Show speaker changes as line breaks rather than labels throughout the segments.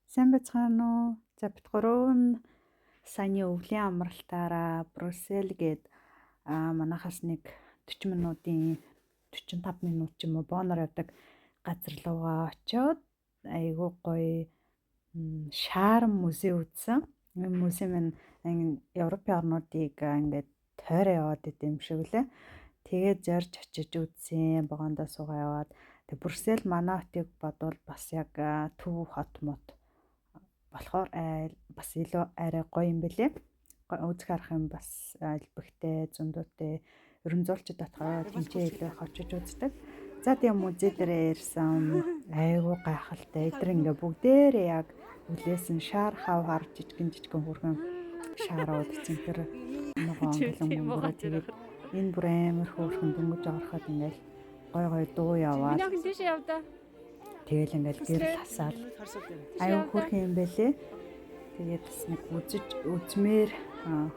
Сайн байцгаана уу? За, бид гурав нь саяны өвлийн амралтаараа Брюссел гээд манайхаас нэг 40 минутын, 45 минут ч юм уу боноор явдаг газар руугаа очиод айгүй гоё шар музей үзсэн. Энэ музей маань Европын орнуудыг ингээд тойроо яваад идэм юм шиг лээ. Тэгээд зорж очиж үзсэн, вагондоо суугаа яваад. Тэг Брюссел манай хотыг бодвол бас яг төв хот мот болохоор бас илүү арай гоё юм бэлээ. Үзэх арах юм бас элбэгтэй, зөндөөтэй. Ерөн зуучид дотгоо тэнцээ илүү их очиж үздэг. За, тийм музей дээр ирсэн, айгүй гайхалтай. Эдгээр ингээ бүгдээрээ яг үлээсэн шар хав хар жижигэн жижигэн хүрхэн шарууд, цэнхэр ногоон гэлэн мөнгөрөө. Тэгээд энэ бүр амар хөөрхөн, дөнгөж ороход ингээл гой гой дуу яваад.
Миний охин тийшээ явдаа.
Тэгэл ингээл гэрэл хасаал аюу хөөрхөн юм бэлээ. Тэгээд бас нэг үзэж үзмээр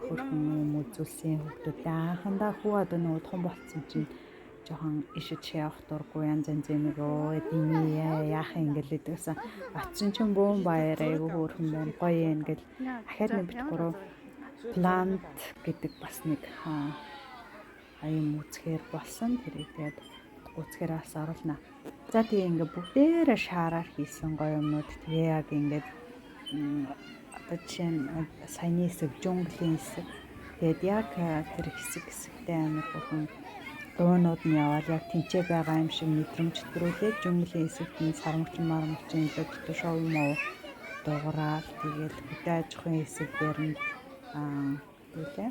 хөөрхөн юм үзүүлсэн хүүхдүүдээ. Анхандаа хүү одоо нөгөө том болцсон чинь жоохон ишиж явах дургүй, янз янз юм өө дими яах юм ингээл идэгсэн. Очсон чинь бөөн баяр, айгу хөөрхөн байна, гоё юм гэл. Ахаад нэг бит гурав plant гэдэг бас нэг юм үзэхээр болсон. Тэрийг тэгээд үзэхээр бас оруулна. За, тэгээ ингээ бүгдээрээ шараар хийсэн гоё юмнууд. Тэгээ яг ингээд одоо жишээ нь саяны хэсэг джунглын хэсэг. Тэгээд яг тэр хэсэг хэсэгтэй амар бүхэн дуунууд нь яваал яг тэнцээ байгаа юм шиг мэдрэмж төрүүлээд, джунглын хэсэгт нь сармагчин мармагчин илүү дутуу шоу муу дуугараал, тэгэл хөдөө аж ахуйн хэсэг дээр нь юу лээ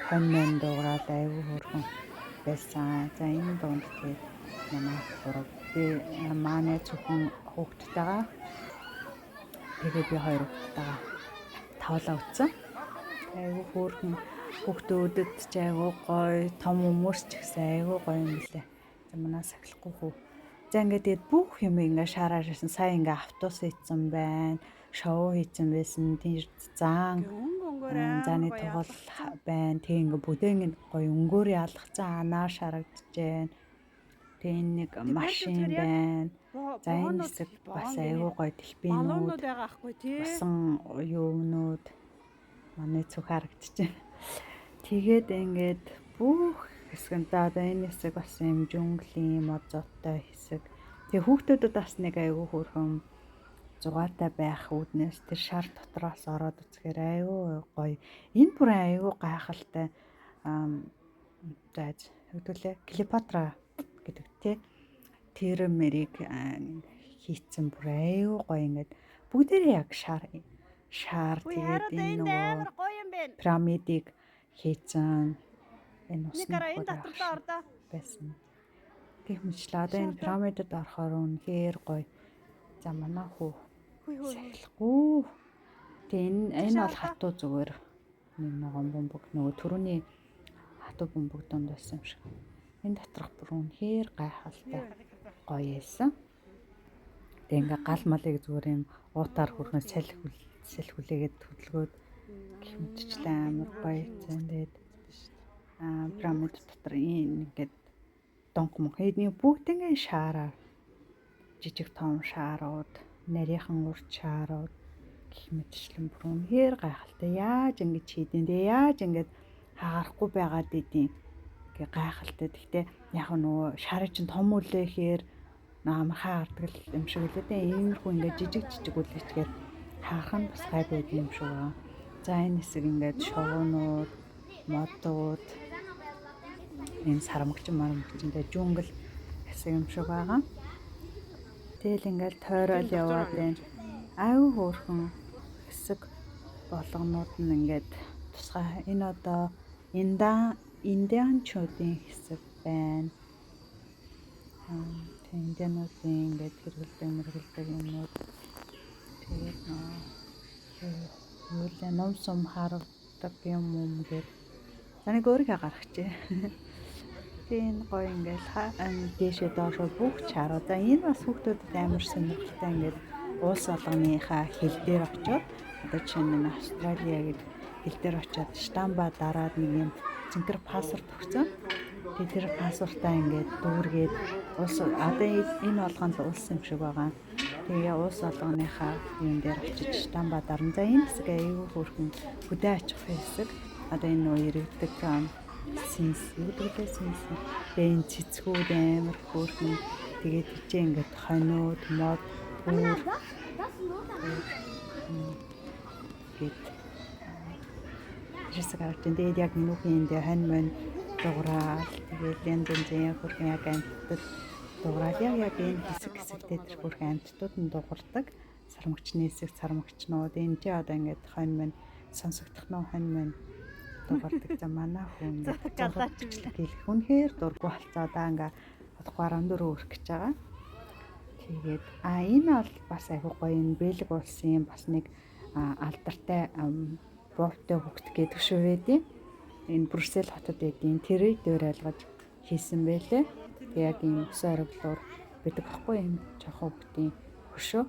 хонь мөн дуугараал айгүй хөөрхөн байсан. За, энэ дунд тэгээд манай гурав би манай зөвхөн хүүхэдтэйгээ, тэгээ би хоёр хүүхэдтэйгээ тавлаа утсан. Айгүй хөөрхөн, хүүхдүүдэд ч айгүй гоё, том хүмүүс ч гэсэн айгүй гоё юм лээ. За, манай сахилахгүй хүү. За, ингээд тэгээд бүх юм ингээ шараар ирсэн. Сая ингээ автобус хийцэн байна. Шоу хийцэн байсан. Тэр заан зааны тугал байна. Тэг ингээ бүдээ ингээ гоё өнгөөр ялгцсан анаар шарагдаж байна. Тэг энэ нэг машин байна. За, энэ хэсэг бас айгүй гоё, дельфинүүд,
байгаа ахгүй тий.
Усан юунууд манай цүнх харагдаж байна. Тэгээд ингээд бүх хэсэг нь, одоо энэ хэсэг бас юм джунглын мозоттой хэсэг. Тэгээ хүүхдүүдэд бас нэг айгүй хөөрхөн зугаатай байх үүднээс тэр шар дотроос ороод үзэхээр айгүй гоё. Энэ бүр айгүй гайхалтай. За, хэвдүүлээ. Клеопатра гэдэг тий. Тэр мэрийг хийцэн бүр айгүй гоё, ингээд бүгдээрээ яг шар шар. Тэгээд энэ нөгөө
гоё юм байна.
Пирамидыг хийцэн энэ усны
Никара, энэ дотор л ордоо.
байсан. Гэх мэтлээ одоо энэ пирамидад орохоор үнэхээр гоё. За, манай хүү сахилахгүй. Тэгээ энэ бол хатуу зүгээр нэг ногоон бөмбөг, нөгөө түрүүний хатуу бөмбөг донд байсан юм шиг. Энэ доторх бүр үнэхээр гайхалтай гоё байсан. Тэгээ ингээ гал малыг зүгээр юм уутаар хүрхэн салхи салхи хүлээгээд хөдөлгөөд гэх мэтчлэн амар гоё. Тэгээд пирамид дотор ийм ингээд донх мөнх эдний бүгд ингээ шаараар, жижиг том шаарууд, нарийнхан урт шаарууд гэх мэтчлэн бүр үнэхээр гайхалтай. Яаж ингэж хийдин, тэгээ яаж ингэж хагарахгүй байгаад идэв гэ гайхалтай. Гэхдээ яг нөгөө шарын чинь том үлээхээр амархан хардаг юм шиг үлээ дээ. Иймэрхүү ингээд жижиг жижиг үлээчгээр харах нь бас гайгүй юм шиг байгаа. За, энэ хэсэг ингээд шувуунууд, модууд, энэ сармагчин мармагчинтай джунгл хэсэг юм шиг байгаа. Тэгэл ингээл тойрол яваад байна. Аюу хөөрхөн хэсэг болгонууд нь ингээд тусгай. Энэ одоо индианчуудын хэсэг байна. Тэг индиануудын ингээд хэрэгэлдэг мэргэлдэг юмнууд. Тэгээд юу лээ ном сум харагдаг юм юм гээд. За, нэг өөрийгөө гаргачих. Тэгээ энэ гоё ингээл дээшээ доошоо бүх чаруу. За, энэ бас хүүхдүүдэд амар сонирхолтой, ингээд улс болгоныхаа хэл дээр очиод, одоо жишээ нь Австралиа гэдэг хэл дээр очиод штамба дараад нэг юм цэнхэр паспорт өгсөн. Тэгээ тэр паспортаа ингээд дүүргээд улс одоо энэ болгонд улс юм шиг байгаа. Тэгээ улс олгоныхаа юм дээр очиж штамба дарна. За, энэ хэсэг аюу хөөрхөн хөдөө аж ахуйн хэсэг. Одоо энэ нөө иргэдэг сэнс юу гэдэг лээ, сэнс. Тэгээ энэ цэцгүүд амар хөөрхөн. Тэгээд тийчээ ингээд хоноод мод өөр гээд хэсэг харагдаж байна. Тэгээд яг нүхийн энд хонь монь дуграал, тэгээд янз янзын хөөрхөн яг амьтдад дуграал, яг энэ хэсэг хэсэгтээ тэр хөөрхөн амьтдууд нь дугардаг. Сармагчны хэсэг, сармагчнууд энэ чи одоо ингээд хонь монь сонсогдох нь хонь монь дугардаг. За, манай хүн ингээд
Галаач
зураг хийх үнэхээр дургүй болцоо да, ингээ удахгүй 14 өрөх гэж байгаа. Тэгээд энэ бол бас айгүй гоё, энэ Бэлэг улсын бас нэг алдартай буувтай хүүхэд гэдэг шүү байдیں۔ Энэ Брюссел хотод байдیں۔ Тэрийг дөөр айлгаж хийсэн байлээ. Тэг яг ийм өсөн ориглоор байдаг ахгүй, юм жоохон хүүхдийн хөшөө.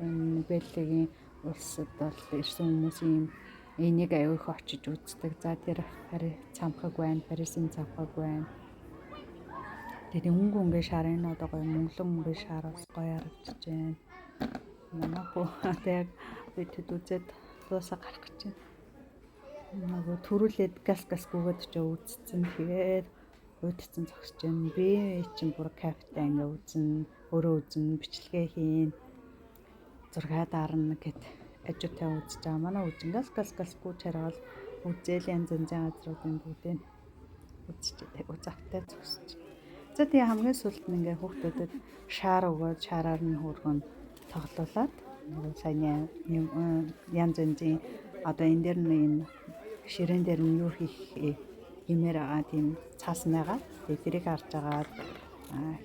Энэ Бэлгийн улсад бол ирсэн хүмүүс ийм энийг аюу их очиж үздэг. За, тэр цамхаг байна, Парисын цамхаг байна. Тэгээд өнгө өнгө шар, энэ одоо гоё мөнгөлөн өнгө шар бас гоё харагдаж байна. Манай хүү одоо яг би тэд үзээд дуусаа гарах гэж байна. Нөгөө төрүүлээд газ газ гүгээд ч үзсэн. Тэгээд уйдцсан зогсож байна. Би чинь бүр кафетай ингээ үзэн, өөрөө үзэн, бичлэгээ хийн, зургаа дарна гэд ажуутай үзэж байгаа. Манай үжин газ газ газ гүж хараал үзээл янз янзын газруудын бүгдийг үзэж үзавтай зогсож. За, тэгээ хамгийн сүүлд нь ингээ хүүхдүүдэд шар өгөөд, шараар нь хөргөн тоглуулад нөгөө саяны янз янзын одоо энэ дээр нь энэ ширээн дээр нь юу хийх юмэр байгаа, тийм цаас байгаа. Тэгээ тэрийг харж агаад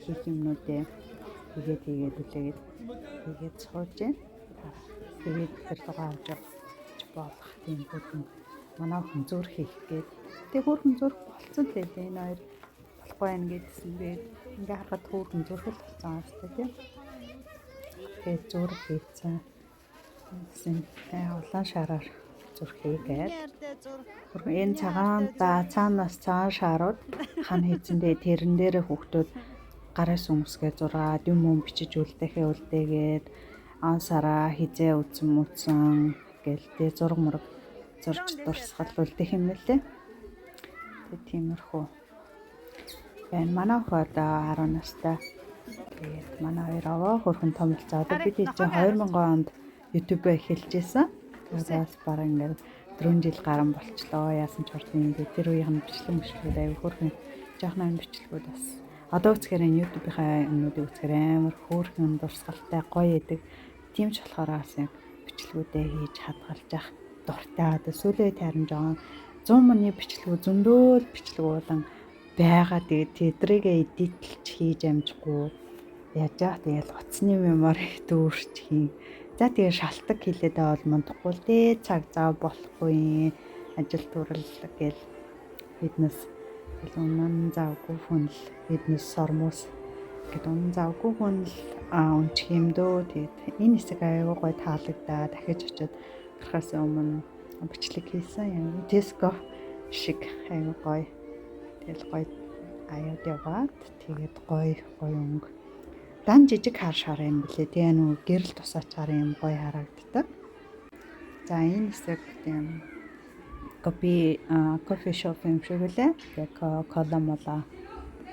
хийх юмнуудээ хийгээд хийгээд үлээгээд хийгээд сууж байна. Тэгээд тэр лугаа авч явж болох тийм бүрэн манай хүн зүрх хийх гээд. Тэгээ хөөрхөн зүрх болцсон, тэгээд энэ хоёр болохгүй байх гэдсэн. Тэгээд ингээ харахад хөөрхөн зүрх л болсон юм шүү дээ, тийм. Тэгээд зүрх хийцэн. Гэсэн улаан шараар зүрх хийгээд. Хөрхөн энэ цагаан за цаанаас цагаан шарууд хан хийцэн. Тэгээд тэрэн дээрээ хүүхдүүд гараас өмсгээ зураад юм юм бичиж үлдээхээ үлдээгээд, он сараа хизээ үтсэн мүтсэн гэл тэгээ зураг мураг зурж дурсгал үлдэх юм лээ. Тэгээ тиймэрхүү байна. Манай охин одоо 10 настай. Тэгээд манай хоёр аваа хөрхөн том болцоо. Одоо бид чинь 2000 онд YouTube эхэлж исэн. Тэгээд бас бараг ингээд 4 жил гарan болчлоо. Яасан ч хурдан юм бэ. Тэр үеийн бичлэг мөшлүүд аюу хөөрхөн жоохон ам бичлэгүүд бас одоо үзэхээр энэ YouTube-ийнхаа юмнуудыг үзэхээр амар хөөрхөн дурсгалтай гоё идэг. Тийм ч болохоор бас яг бичлэгүүдээ хийж хадгалж явах дуртай. Одоо сүүлийн үед харин жоохон 100 мөний бичлэгүүд зөндөөл бичлэг уулан байгаа. Тэгээд тэдрийг edit лж хийж амжихгүй яаж яах, тэгэл утасны memory дүүрч хийн. За, тэгээ шалтак хилээд байвал мундахгүй л дээ, цаг зав болохгүй, ажил төрөл гээл биднес тэгэл үнэн завгүй хүн л биднес сормуус гэд үнэн завгүй хүн л унчих юм дөө. Тэгээд энэ хэсэг аягүй гоё таалагдаа, дахиж очиод гарахаас өмнө бичлэг хийсэн юм. Tesco шиг аягүй гоё. Тэгэл гоё аяад яваад тэгээд гоё гоё өнгө дан жижиг хар шар юм блэ. Тэгээ нөгөө гэрэл тусаачаар юм гоё харагддаг. За, энэ хэсэг тийм кофе coffee shop юм шиг үлээ. Тэгээ кола мола,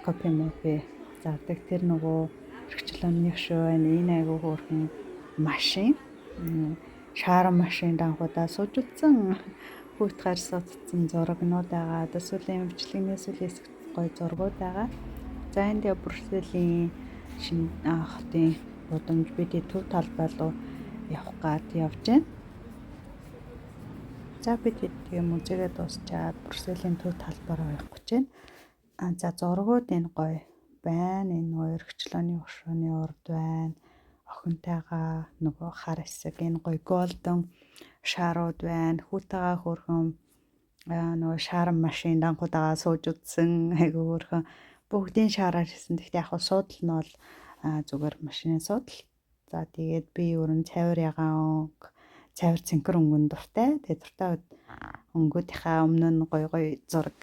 кофе мофе зардаг. Тэр нөгөө эрхчлөөний шүү байна. Энэ айгуу хөөрхөн машин. Шаар машин данхудаа сууж утсан хүүхд гар суудсан зурагнууд байгаа. Одоо сүүлийн бичлэгний сүүлийн хэсэгт гоё зургууд байгаа. За, энэ тэгээ Брюсселийн шинэ хотын гудамж, бид төв талбай руу явах гад явж байна. За, бид тэгээ музейгээ дуусчаад Брюсселийн төв талбай руу явах гэж байна. За, зургууд энэ гоё байна. Энэ нөгөө эрхчлөөний хөшөөний урд байна. Охинтойгоо нөгөө хар хэсэг, энэ гоё golden шарууд байна. Хүүтэйгээ хөөрхөн нөгөө шар машин данхудагаа сууж үзсэн, айгуу хөөрхөн бүгдийн шараар хийсэн. Гэхдээ яг хуу суудал нь бол зүгээр машины суудал. За, тэгээд би ер нь цайвар ягаан өнгө, цайвар цэнхэр өнгөн дуртай. Тэгээд дуртай өнгөдийнхаа өмнө нь гоё гоё зураг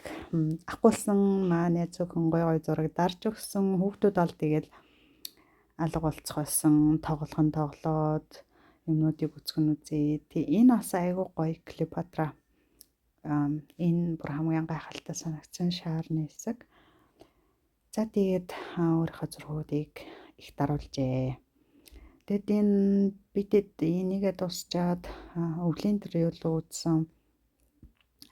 авахулсан, манай цөөхөн гоё гоё зураг дарж өгсөн. Хүүхдүүд бол тэгээд Алга болцох байсан, тоглох нь тоглоод, юмнуудыг үзэх нь үзээ. Тэг энэ бас айгүй гоё Клеопатра. Энэ бүр хамгийн гайхалтай санагдсан шаарны хэсэг. За, тэгээд өөрийнхөө зургуудыг их даруулжээ. Тэгэд энэ бидэд энийгээ дуусчаад өвлийн тэр юу үзсэн.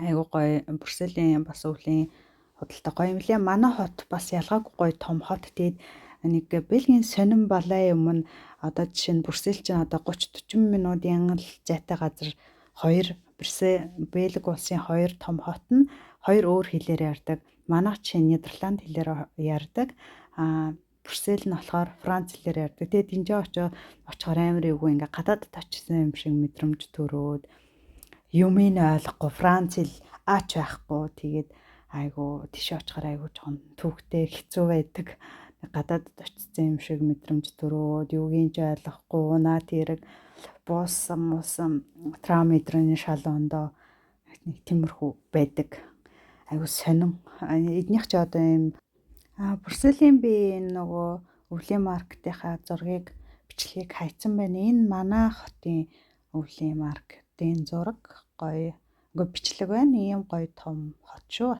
Айгуу гоё Брюсселийн бас өвлийн худалдаа гоё юм лээ. Манай хот бас ялгаагүй гоё том хот. Тэгээд нэг Бельгийн сонин балай юм нь одоо жишээ нь Брюссел чинь одоо 30 40 минутын л зайтай газар хоёр Брюссел, Бельги улсын хоёр том хот нь хоёр өөр хэлээр ярьдаг. Манайх жишээ нь Нидерланд хэлээр ярьдаг. Брюссел нь болохоор Франц хэлээр ярьдаг. Тэгээд энэ очоо очихоор амар эвгүй, ингээ гадаадд очсон юм шиг мэдрэмж төрөөд, юмыг ойлгохгүй, Франц хэл аач байхгүй. Тэгээд айгу тийшээ очихоор айгу жоохон түүхтэй хэцүү байдаг. Гадаадд очсон юм шиг мэдрэмж төрөөд, юугийн ч ойлгохгүй, наа тэрэг буусан муусан трам эдрийн шалоондоо нэг тиймэрхүү байдаг. Айгу сонин. Эднийх ч одоо юм Брюсселийн би энэ нөгөө өвлийн маркетынхаа зургийг, бичлэгийг хайцсан байна. Энэ манай хотын өвлийн маркетын зураг гоё. Ингээ бичлэг байна. Ийм гоё том хот шүү.